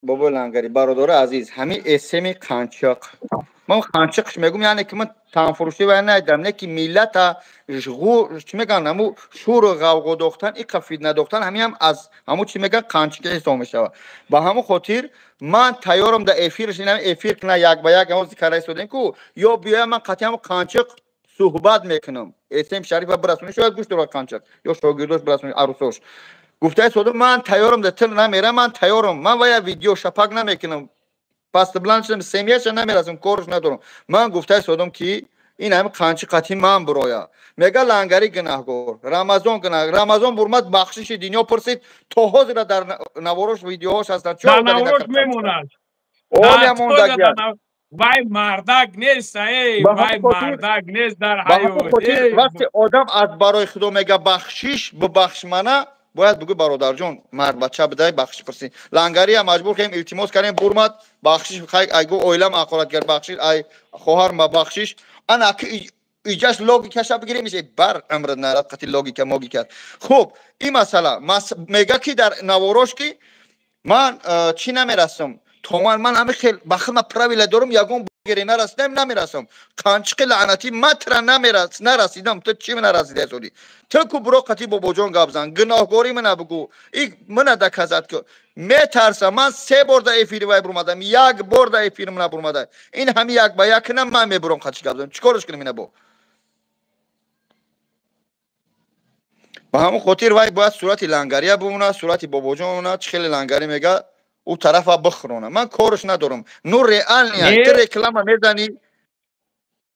Бобои Лангари, бародари азиз, ҳамин эсеми қанчиқ, ман қанчиқш мегум, яъне ки ман танфурӯшӣ вай надидам, не ки миллата чӣ мегӯянд, ҳаму шӯру ғавғо дохтан, иқа фитна дохтан, ҳамин ҳам аз ҳаму чӣ мегӯянд, қанчиқи ҳисоб мешавад. Ба ҳамун хотир ман тайёрам да эфирш, инам эфир кина як ба як ҳамози кара истодем ку, ё биёям, ман қатъи ҳаму қанчиқ суҳбат мекунам. Эсем Шарифа бирасонӣ, шояд гӯш дорад қанчиқ ё шогирдош бирасонӣ, арӯсош. Гуфтаи содо, ман тайёрам, да тил намерам, ман тайёрам, ман вая видео шапак намекунам, паст бланд шудам, семьяша намерасам, корш надорам. Ман гуфтаи содом ки ин ҳами қанчи қатъи ман бироя. Мега Лангари гунаҳгор, Рамазон гунаҳ, Рамазон бурмад, бахшиши дунё пурсид, то ҳозира дар наворош видеоҳош ҳастанд. Дар наворош мемонад. Оля мондагиаст. Вай мардак нест, эй, вай мардак нест дар ҳаёт. Вақте одам аз барои худо мега бахшиш, бубахш мана, бояд бугӯ: бародарҷон, мардбача бидай, бахшиш пурсӣ. Лангариям маҷбур кардем, илтимос кардем, бурмад, бахшиш айгу оилам ақорат кард, бахшиш, ай хоҳар ма бахшиш. Ана ки иҷаш логикаша бигирем, ише бар амр нарад қати логика могика. Хуб, ин масъала мега ки дар наворош ки ман чӣ намерасам, то ман ҳами хел ба хидма правила дорам, ягон гире нарасидам, намерасам. Қанчиқи лаънатӣ, матра намерас, нарасидам, ту чӣ нарасида соди? Ту ку буро қати бобоҷон гап зан, гуноҳгорӣ мана бугӯ, и мана доказать ку. Метарсам, ман се бор да эфири вай бурмадам, як бор да эфир мана бурмада. Ин ҳами як ба як кунам, ман мебурам, қатиш гап занам, чӣ корш кунам ина бо? Ба ҳамон хотир вай бояд сурати Лангария бимонад, сурати бобоҷон бимонад, чӣ хеле Лангарӣ мега, ӯ тарафа бихӯрона. Ман корш надорам. Ну реально, ту реклама мезанӣ.